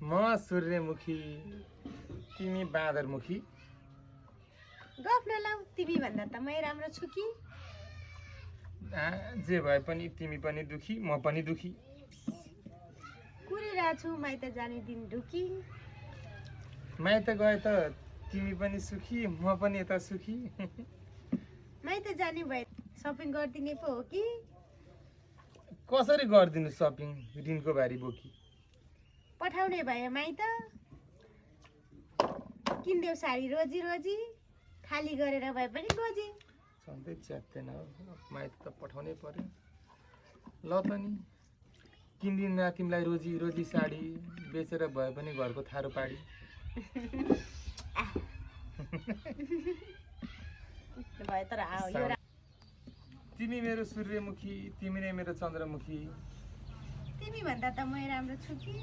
म सूर्यमुखी तिमी बाँदरमुखी। गफ नलाऊ, तिमी भन्दा त मै राम्रो छु कि। जे भए पनि तिमी पनि दुखी म पनि दुखी। कुरिरहेछु माइत जाने दिन ढुकी। माइत गए त तिमी पनि सुखी म पनि यता सुखी। माइत जाने भए सपिङ गरिदिने पो हो कि। कसरी गरिदिनु सपिङ ऋणको भारी बोकी। पठाउने भए माइत किन्देऊ साडी रोजी रोजी, खाली गरेर भए पनि गोजी। सधैँ च्यात्दैन माइत त पठाउनै पर्यो। ल त नि किन्दिन तिमीलाई रोजी रोजी साडी, बेचेर भए पनि घरको थारो पाडी। भयो तर तिमी मेरो सूर्यमुखी तिमी नै मेरो चन्द्रमुखी। तिमी भन्दा त मै राम्रो छु कि।